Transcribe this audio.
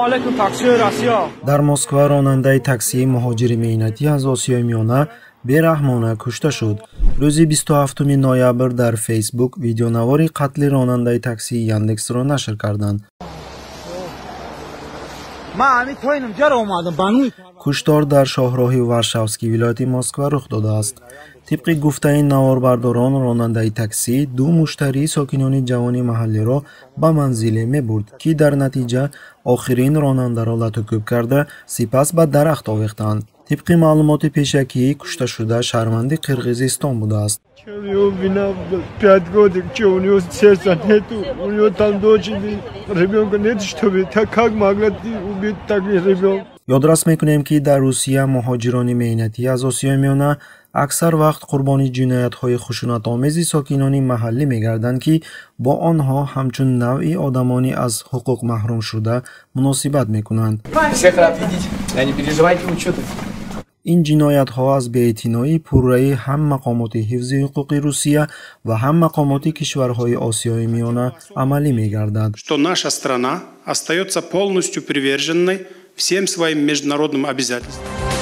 Алейкум, таксиҳои Россия. Дар Москва ронандаи таксии муҳоҷири меҳнатӣ аз Осиёи Миёна бераҳмона кушта шуд. Рӯзи 27 ноябр дар Фейсбук видеонавори қатли ронандаи таксии Яндексро нашр карданд. Куштор дар шоҳроҳи Варшавский вилояти Москва рух додааст. Тибқи гуфтаи наворбардорон, ронандаи таксӣ ду муштарии сокинони ҷавони маҳаллиро ба манзиле мебурд, ки дар натиҷа охирин ронандаро латукӯб карда, сипас ба дарахт овехтанд. Тибқи маълумоти пешакӣ, кушташуда шаҳрванди Қирғизистон будааст. 5 годик, что у него сердца нету, у него там дочери, ребенка нет, что ли? Так как могла ты убить так ребенка? Ёдрас мекунем, ки дар Русия муҳоҷирони меҳнатӣ аз Осиёи Миёна аксар вақт қурбони ҷиноятҳои хушунатомези сокинони маҳаллӣ мегарданд, ки бо онҳо ҳамчун навъи одамони аз ҳуқуқ маҳрумшуда муносибат мекунанд. Всех рад видеть. Да не переживайте вы, что ты. Ин ҷиноятҳо аз беэътиноии пурраи ҳам мақомоти ҳифзи ҳуқуқи Русия ва ҳам мақомоти кишварҳои Осиёи Миёна амалӣ мегардад. Что наша страна остается полностью приверженной всем своим международным обязательствам.